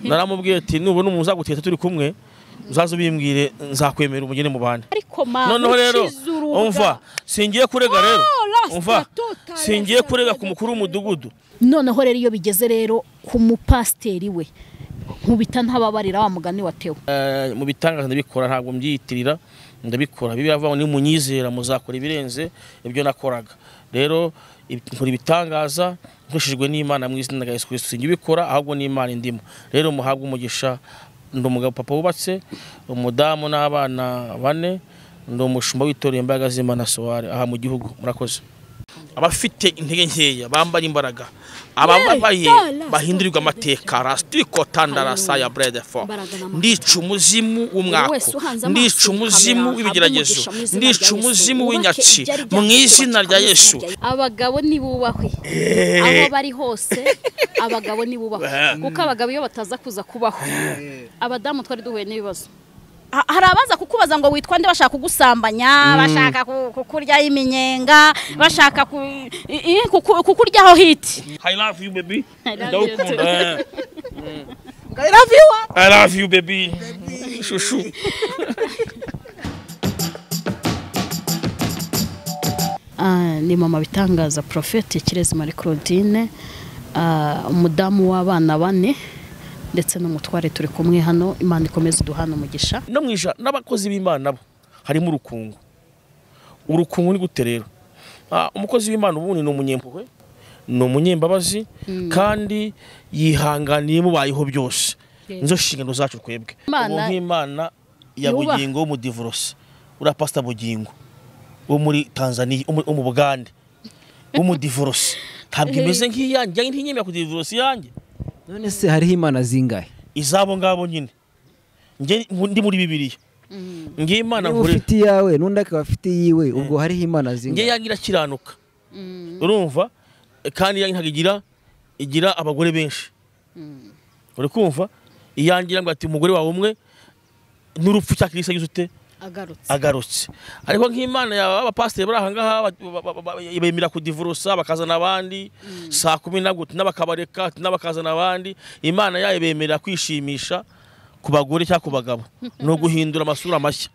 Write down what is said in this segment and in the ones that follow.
Naramubwiye ati nubona umuntu uzaguteta turi kumwe uzaze ubimbwire nzakwemera umugeni mu bandi. Ariko mama noneho rero umva singiye kurega rero umva singiye kurega ku mukuru w'umudugudu. Noneho rero iyo bigeze rero ku mupasteri we nkubita ntababarira wa mugani watewe. Mu bitangaza ndabikora ntabwo mbyiyitirira ndabikora. Bibiliya ivuga ngo nimunyizera muzakora ibirenze ibyo nakoraga. Rero nkora ibitangaza nkoshijwe n'Imana mu izina rya Yesu Kristo. Sinjye ubikora ahubwo n'Imana indimo. Rero muhabwe umugisha. Ndi umugabo papa wubatse umudamu n'abana bane, ndi umushumba w'itorero Imbaraga z'Imana Soare aha mu gihugu. Murakoze. Abafite intege nkeya bambara imbaraga, abababaye bahindurirwa amateka. Rastiko tandara saya bread for. Ndica umuzimu w'umwako, ndica umuzimu w'ibigeragezo, ndica umuzimu w'inyatsi mu izina rya Yesu. Abagabo nibubahwe aho bari hose, abagabo nibubahwe kuko abagabo iyo bataza kuza kubaho abadamu twari duhuye n'ibibazo. Hari abaza kukubaza ngo witwa nde, bashaka kugusambanya, bashaka kukurya iminyenga, bashaka kukuryaho hiti. I love you baby. I love you too. I love you. I love you baby. Shushu. Ni mama bitangaza Prophète Kirezi Marie Claudine, umudamu w'abana bane ndetse n'umutware turi kumwe hano. Imana ikomeze duhana umugisha. No mwisha n'abakozi b'Imana nabo harimo urukungu. Urukungu ni gute rero? Umukozi w'Imana ubundi ni umunyempuhwe, ni umunyembabazi kandi yihanganiye mubayeho byose. Nizo nshingano zacu twebwe. Ubu nk'Imana ya Bugingo mu divorce, ura Pastor Bugingo wo muri Tanzania, wo mu Bugande, wo mu divorce ntabwo imeze nk'iyanjye, ntinyemera ku divorce yanjye. None se hariho Imana zingahe? Izabo ngabo nyine. Nge ndi muri Bibiliya. Nge Imana nkure. Ufite yawe nundi akaba afite yiwe, ubwo hariho Imana zingahe? Nge yangira kiranuka. Urumva? Kandi yangira igira igira abagore benshi. Uri kumva? Iyangira ngo ati umugore wawe umwe n'urupfu cya Kristo agize ute? Agarutse. Ariko nk'Imana ya abapasteri bari aha ngaha bemera kudivurusa bakazana abandi saa 10 na gute n'abakabareka n'abakazana abandi. Imana yayo bemera kwishimisha ku bagore cyangwa ku bagabo no guhindura amasura mashya.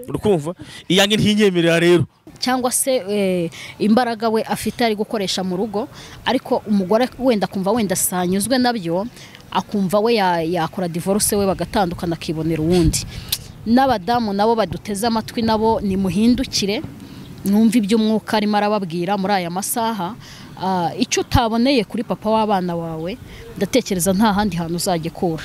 Uri kumva? Iyange ntinyemerera rero. Cyangwa se imbaraga we afite ari gukoresha mu rugo, ariko umugore wenda kumva wenda sanyuzwe nabyo akumva we yakora divorce we bagatandukana akibonera uwundi. N'abadamu nabo baduteze amatwi nabo ni muhindukire mwumve iby'umwuka arimo arababwira muri aya masaha. Icyo utaboneye kuri papa w'abana wawe ndatekereza nta handi hantu uzagikura.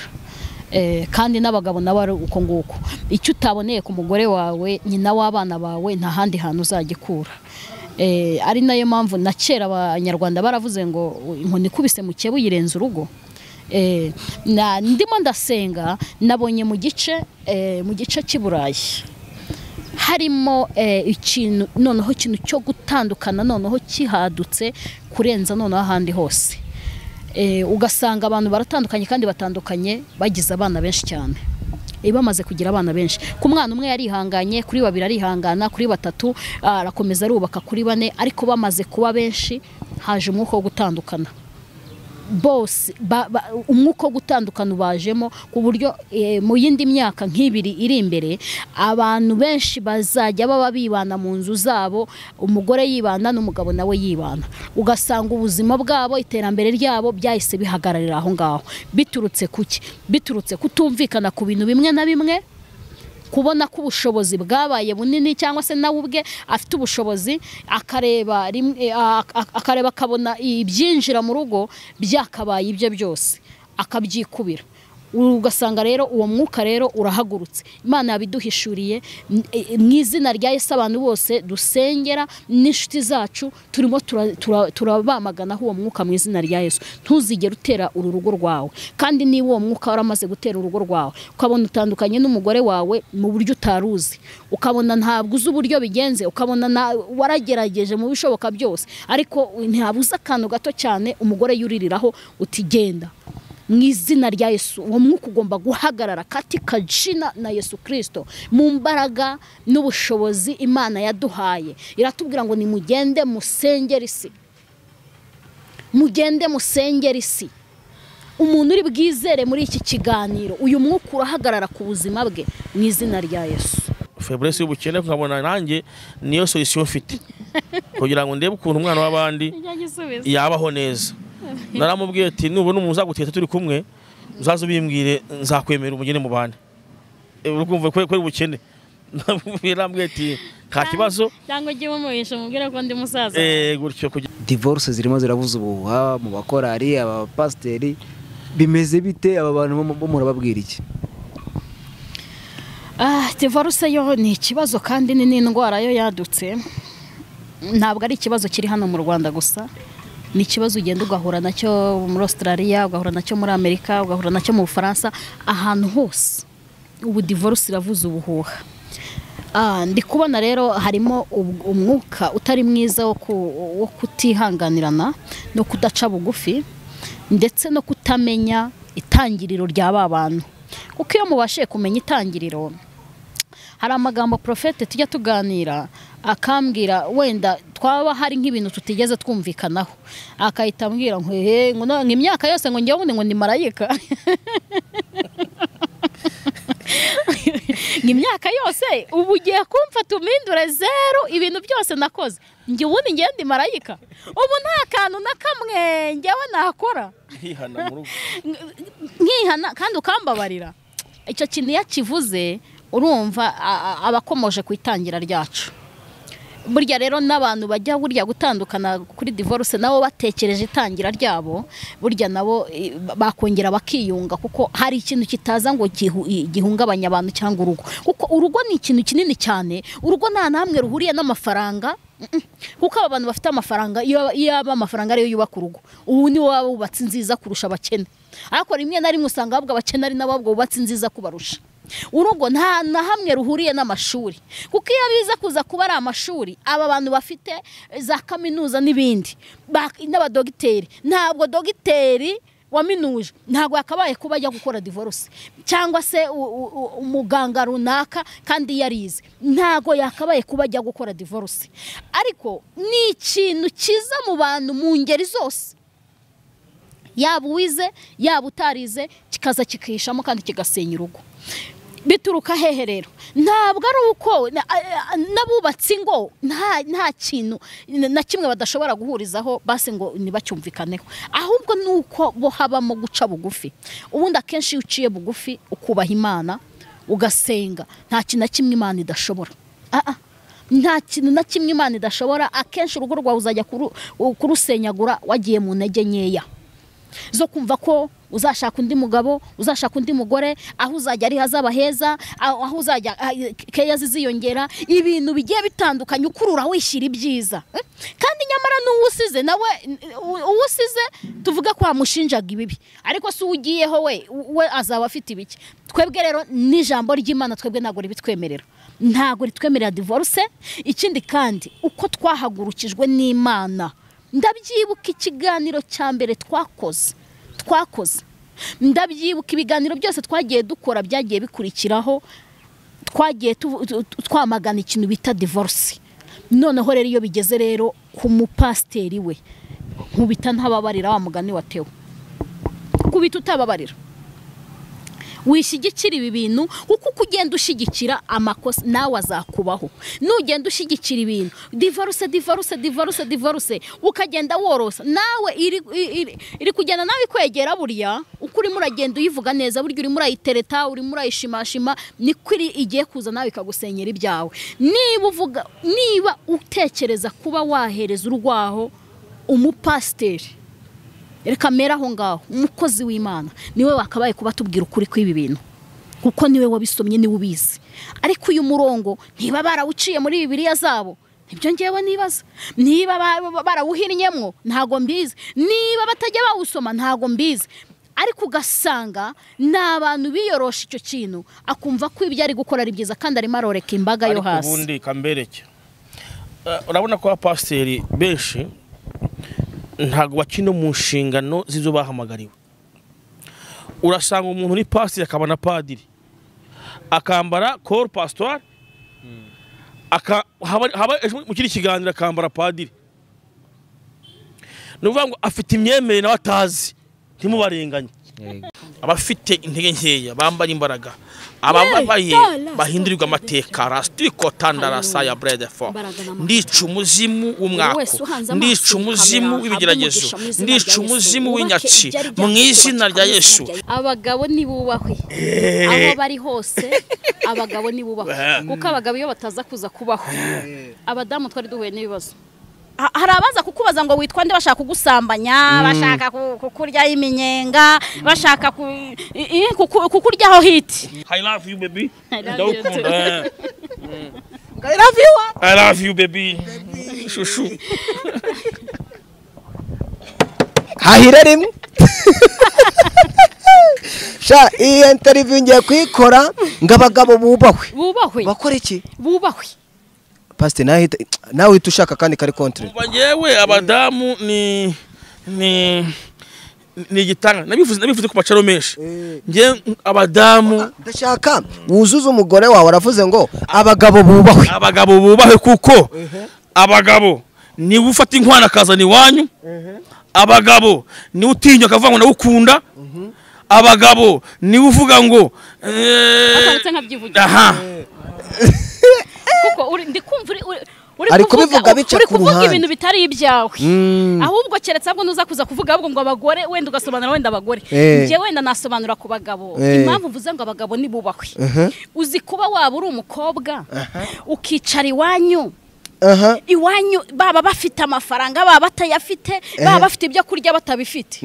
Kandi n'abagabo nabo ari uko nguko. Icyo utaboneye ku mugore wawe nyina w'abana bawe nta handi hantu uzagikura. Ari nayo mpamvu na kera abanyarwanda baravuze ngo inkoni ikubise mu cyebu yirenza urugo. Na ndimo ndasenga nabonye mu gice cy'Iburayi harimo ikintu noneho ikintu cyo gutandukana noneho kihadutse kurenza noneho ahandi hose. Ugasanga abantu baratandukanye kandi batandukanye bagize abana benshi cyane. Bamaze kugira abana benshi, ku mwana umwe yarihanganye, kuri babiri arihangana, kuri batatu arakomeza arubaka, kuri bane, ariko bamaze kuba benshi haje umwuka wo gutandukana. Bose umwuka wo gutandukana ubajemo ku buryo mu yindi myaka nk'ibiri iri imbere abantu benshi bazajya baba bibana mu nzu zabo, umugore yibana n'umugabo nawe yibana, ugasanga ubuzima bwabo iterambere ryabo byahise bihagararira aho ngaho. Biturutse kuki? Biturutse kutumvikana ku bintu bimwe na bimwe, kubona ko ubushobozi bwabaye bunini cyangwa se nawe ubwe afite ubushobozi akareba akareba akabona ibyinjira mu rugo byakabaye ibyo byose akabyikubira. Ugasanga rero uwo mwuka rero urahagurutse. Imana yabiduhishuriye mu izina rya Yesu. Abantu bose dusengera n'inshuti zacu turimo turabamaganaho uwo mwuka mu izina rya Yesu. Ntuzigere utera uru rugo rwawe, kandi niba uwo mwuka waramaze gutera urugo rwawe ukabona utandukanye n'umugore wawe mu buryo utaruzi, ukabona ntabwo uzi uburyo bigenze, ukabona waragerageje mu bishoboka byose ariko ntihabuze akantu gato cyane umugore yuririraho utigenda, mu izina rya Yesu uwo mwuka ugomba guhagarara katika jina na Yesu Kristo. Mu mbaraga n'ubushobozi Imana yaduhaye iratubwira ngo nimugende musengere isi, mugende musengere isi. Umuntu uri bwizere muri iki kiganiro, uyu mwuka urahagarara ku buzima bwe mu izina rya Yesu. Faiblesse y'ubukene nkabona nanjye niyo solution mfite kugira ngo ndebe ukuntu umwana w'abandi yabaho neza. Naramubwiye ati nubona umuntu uzaguteta turi kumwe uzaze ubimbwire, nzakwemera umugeni mu bandi. Urukumva kwe ubukene. Narambwiye ati nta kibazo, cyangwa ujye umuhisha umubwire ko ndi musaza. Gutyo. Divorce zirimo ziravuza ubuhuha mu bakorari, abapasiteri, bimeze bite? Aba bantu bo murababwira iki? Divorce yo ni ikibazo kandi ni n'indwara yo yadutse. Ntabwo ari ikibazo kiri hano mu Rwanda gusa, ni ikibazo ugenda ugahura nacyo muri Australia, ugahura nacyo muri Amerika, ugahura nacyo mu Bufaransa, ahantu hose ubu divorce iravuza ubuhuha. Ndi kubona rero harimo umwuka utari mwiza wo kutihanganirana no kudaca bugufi, ndetse no kutamenya itangiriro rya ba bantu. Kuko iyo mubashe kumenya itangiriro, hari amagambo profete tujya tuganira akambwira, wenda twaba hari nk'ibintu tutigeze twumvikanaho, akahita ambwira ngo he, ngo imyaka yose ngo njyewe ngo ni marayika. Imyaka yose ubu ugiye kumfata umindure zero ibintu byose nakoze, njye ubundi ngiye ndi marayika, ubu nta kantu na kamwe njyewe nakora nkihana kandi ukambabarira. Icyo kintu yakivuze urumva abakomoje ku itangira ryacu. Burya rero n'abantu bajya burya gutandukana kuri divorce nabo batekereje itangira ryabo, burya nabo bakongera bakiyunga, kuko hari ikintu kitaza ngo gihungabanya abantu cyangwa urugo. Kuko urugo ni ikintu kinini cyane, urugo nta namwe ruhuriye n'amafaranga. Kuko aba bantu bafite amafaranga, iyo aba amafaranga ariyo yubaka urugo, ubu ni waba wubatse nziza kurusha abakene. Ariko rimwe na rimwe usanga ahubwo abakene ari nabo bubatse nziza kubarusha. Urugo nta na hamwe ruhuriye n'amashuri, kuko iyo biza kuza kuba ari amashuri, aba bantu bafite za kaminuza n'ibindi n'abadogiteri, ntabwo dogiteri waminuje ntabwo yakabaye kuba ajya gukora divorce, cyangwa se umuganga runaka kandi yarize ntabwo yakabaye kuba ajya gukora divorce. Ariko ni ikintu kiza mu bantu mu ngeri zose, yaba uwize yaba utarize, kikaza kikihishamo kandi kigasenya urugo. Bituruka hehe rero? Ntabwo ari uko n'abubatsi ngo nta kintu na kimwe badashobora guhurizaho basi ngo ntibacyumvikaneho, ahubwo nuko bo habamo guca bugufi. Ubundi akenshi iyo uciye bugufi ukubaha Imana ugasenga, nta kintu na kimwe Imana idashobora. Nta kintu na kimwe Imana idashobora. Akenshi urugo rwawe uzajya kurusenyagura wagiye mu ntege nkeya zo kumva ko uzashaka undi mugabo, uzashaka undi mugore, aho uzajya ari hazaba heza, aho uzajya keya ziziyongera, ibintu bigiye bitandukanye, ukurura wishyira ibyiza. Kandi nyamara n'uwusize nawe, uwusize tuvuga ko wamushinjaga ibibi, ariko si ugiyeho we azaba afite ibiki. Twebwe rero n'ijambo ry'Imana twebwe ntabwo ribitwemerera, ntabwo ritwemerera divorce. Ikindi kandi uko twahagurukijwe n'Imana, ndabyibuka ikiganiro cya mbere twakoze, ndabyibuka ibiganiro byose twagiye dukora byagiye bikurikiraho, twagiye twamagana ikintu bita divorce. Noneho rero iyo bigeze rero ku mupasiteri we, nkubita ntababarira wa mugani watewe, kubita utababarira, wishyigikira ibi bintu, kuko ugenda ushyigikira amakosa nawe azakubaho. Nugenda ushyigikira ibintu divorce divorce divorce divorce, ukagenda worosa nawe iri kugenda nawe ikwegera. Burya uko urimo uragenda uyivuga neza, burya urimo urayitereta, urimo urayishimashima, niko igiye kuza nawe ikagusenyera ibyawe. Niba uvuga, niba utekereza kuba wahereza urwaho umupasiteri, reka mera aho ngaho, umukozi w'Imana niwe wakabaye kuba tubwira ukuri kw'ibi bintu, kuko niwe wabisomye, niwe ubizi. Ariko uyu murongo niba barawuciye muri Bibiliya zabo, nibyo ngewe nibaza, niba barawuhinnyemwo ntago mbizi, niba batajya bawusoma ntago mbizi. Ariko ugasanga ni abantu biyorosha icyo kintu, akumva ko ibyo ari gukora ari byiza kandi arimo aroreka imbaga yo hasi. Ariko ubundi kambereke, urabona ko abapasiteri benshi ntabwo bakina mu nshingano z'izo bahamagariwe. Urasanga umuntu uri pasiteri akaba na padiri, akambara col pastoire, mu kindi kiganiro akambara padiri. Ni ukuvuga ngo afite imyemerere nawe atazi, ntimubarenganye. Abafite intege nkeya bambara imbaraga, abababaye bahindurirwa amateka. Rastiko tandara ya bread for ndica umuzimu w'umwako, ndica umuzimu w'ibigeragezo, ndica umuzimu w'inyatsi mu izina rya Yesu. Abagabo nibubahwe aho bari hose, abagabo nibubahwe, kuko abagabo iyo bataza kuza kubaho abadamu twari duhuye n'ibibazo. Hari abaza kukubaza ngo witwa nde, bashaka kugusambanya, bashaka kukurya iminyenga, bashaka kukuryaho hiti. I love you baby. I love you too. I love you. I love you baby. Shushu. Hahira rimwe. Sha iyi interview ngiye kuyikora ngo abagabo bubahwe. Bubahwe. Bakora iki? Bubahwe. Pastor nawe uhita ushaka kandi kari contre. Ngewe abadamu ni igitanga nabivuze ku macaro menshi. Nge abadamu ndashaka wuzuze umugore wawe aravuze ngo abagabo bubahwe. Abagabo bubahwe kuko abagabo ni ufata inkwana akazana iwanyu. Abagabo ni utinya akavuga ngo ndagukunda. Abagabo ni uvuga ngo akaretse nkabyivugira. Aha. Kuko ndikumva uri kuvuga bica ku ruhande ibintu bitari ibyawe, ahubwo keretse ahubwo nuza kuza kuvuga ahubwo ngo abagore wenda ugasobanura wenda abagore, nje wenda nasobanura ku bagabo. Impamvu mvuze ngo abagabo nibubahwe, uzi kuba waba uri umukobwa ukicara iwanyu, iwanyu baba bafite amafaranga, baba batayafite, baba bafite ibyo kurya batabifite,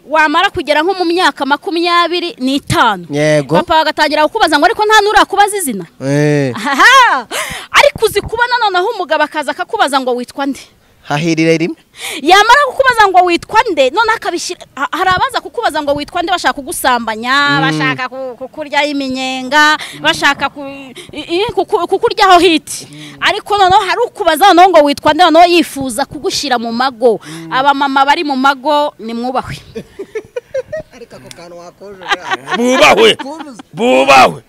wamara kugera nko mu myaka 25 papa bagatangira kukubaza ngo ariko nta nurakubaza izina. Ariko uzi kuba noneho umugabo akaza akakubaza ngo witwa nde, hahirira rimwe. Yamara kukubaza ngo witwa nde none akabishyira. Hari abaza kukubaza ngo witwa nde bashaka kugusambanya, bashaka kukurya iminyenga, bashaka kukuryaho hiti. Ariko noneho hari ukubaza noneho ngo witwa nde noneho yifuza kugushyira mu mago. Abamama bari mu mago nimwubahwe. Ariko ako kantu wakoje bubahwe, bubahwe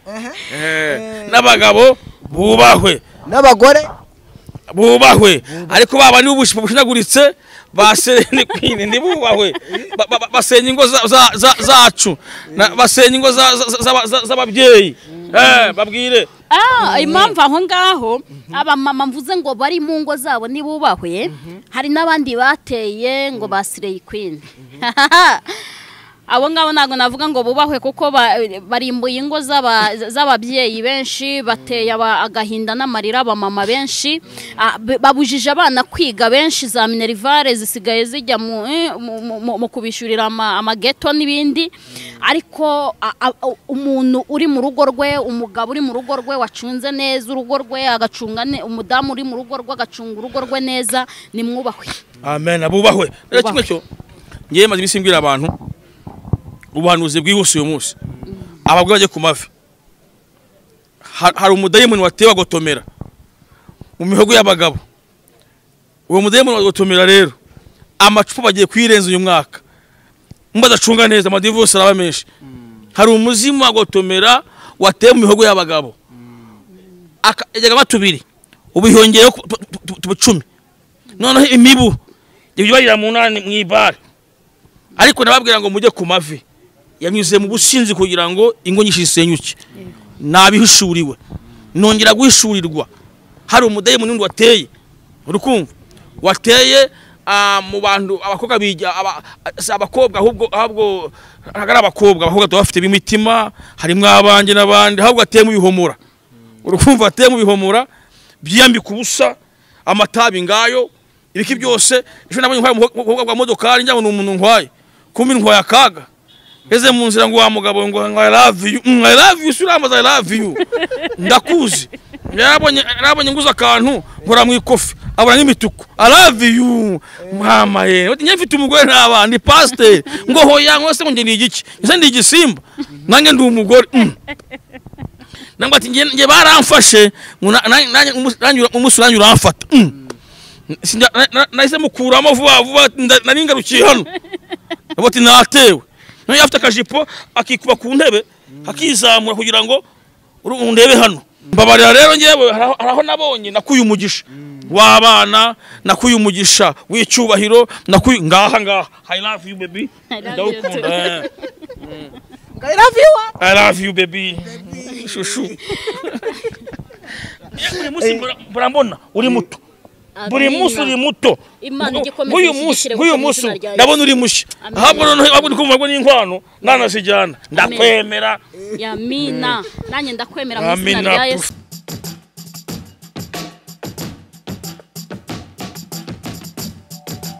n'abagabo bubahwe n'abagore bubahwe. Ariko baba ni ubushinaguritse basene kwine ndibubahwe, basenya ingo zacu, basenya ingo z'ababyeyi. Babwire impamvu aho ngaho abamama mvuze ngo bari mu ngo zabo nibubahwe. Hari n'abandi bateye ngo basireye queen. Abo ngabo ntago navuga ngo bubahwe kuko barimbuye ingo z'ababyeyi benshi, bateye agahinda n'amarira abamama benshi, babujije abana kwiga benshi, za minerivare zisigaye zijya mu kubishyurira amageto n'ibindi. Ariko umuntu uri mu rugo rwe, umugabo uri mu rugo rwe wacunze neza urugo rwe, agacunga umudamu uri mu rugo rwe agacunga urugo rwe neza, nimwubahwe. Amen, abubahwe. Rero kimwe cyo ngiye maze imisi mbwira abantu ubuhanuzi bwihuse uyu munsi, abagore baje ku mavi. Hari umudayimoni watewe agotomera mu mihogo y'abagabo. Uwo mudayimoni wagotomera rero amacupa bagiye kwirenza uyu mwaka, mbadacunga neza amadivorce araba menshi. Hari umuzimu agotomera watewe mu mihogo y'abagabo, akajyaga batubiri ubihongeyeho tubucumi, noneho imibu ibyo barira mu nani mu ibare. Ariko nababwira ngo mujye ku mavi, yanyuze mu businzi kugira ngo ingo nyinshi zisenyuke. Nabihishuriwe nongera guhishurirwa. Hari umudayimoni wundi wateye, urukumva wateye mu bantu abakobwa bijya abakobwa, ahubwo ari abakobwa bafite imitima, harimo abanjye n'abandi, ahubwo ateye mu bihomora, urukumva ateye mu bihomora byiyambika ubusa, amatabi ngayo ibiki byose. Ejo nabonye umukobwa wa modokari njya ngo ni umuntu ntwaye, kumbi ntwaye akaga. Eze mu nzira ngo wa mugabo ngo I love you, I love you, suramaza I love you, ndakuzi. Yarabonye nguza akantu nkora mu ikofi abura n'imituku, I love you mama ye. Njye mfite umugore n'abandi pastor ngo hoya ngo se ngo ndi igiki, nse ndi igisimba nange ndi umugore. Nangwa ati nge baramfashe nanjye umunsi uranjye uramfata. Nahise mukuramo vuba vuba, nari ngarukiye hano. Ati natewe. Noneho afite akajipo akikuba ku ntebe akizamura kugira ngo undebe hano. Mbabarira rero ngewe haraho nabonye nakuye umugisha w'abana, nakuye umugisha w'icyubahiro, nakuye ngaha ngaha. I love you baby, ndagukunda. I love you. I love you baby, shushu. Buri munsi murambona uri muto, buri munsi uri muto, buri munsi ndabona uri mushya. Ahubwo noneho ndi kumva ngo n'inkwano nanazijyana, ndakwemera. Yamina, nanjye ndakwemera mu izina rya Yesu.